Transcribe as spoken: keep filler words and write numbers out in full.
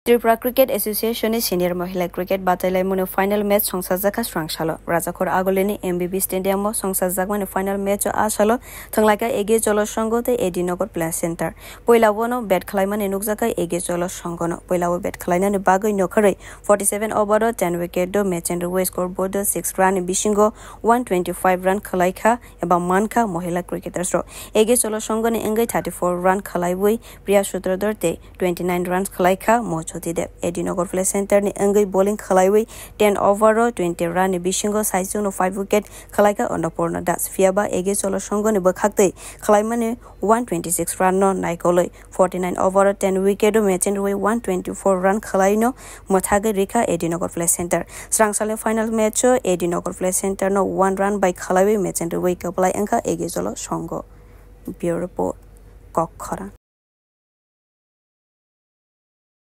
Tripura Cricket Association ni senior mohila cricket batailaimani final match songsajakha swrang salo. Rajakhor Agulini M B B Stadium o songsajakmani final match o a salo thwnglaikha A G Cholo Songho tei A D Nagar Play Center. Poila bono bat khwlaimani nukjakha A G Cholo Songho no. Poila o bat khwlainani bagwi nokharwi forty seven over o ten wicket o Mechenrwi scoreboard o six run ni bisingo one twenty five run khwlaikha eba mankha mohila cricketers rok. A G Cholo Songho ni wngwi thirty four run khwlaiwi Priya Sutradhar tei twenty nine runs khwlaikha Mo Jyoti Dev. A D Nagar Play Center ni wngwi bowling khwlaiwi ten over o twenty run ni bisingo saichung no five wicket khwlaikha Annapurna Das. Phiyaba A G Cholo Songho ni bwkhaktwi khwlaimani one twenty six run no naikolwi forty nine over o ten wicket o Mechenrwi one twenty four run khwlaino mwthagwi rikha A D Nagar Play Center. Swrang salni final match o A D Nagar Play Center no one run bai khwlaiwi Mechenrwi kwplai wngkha A G Cholo Songho. Bureau Report, Kokkhorang.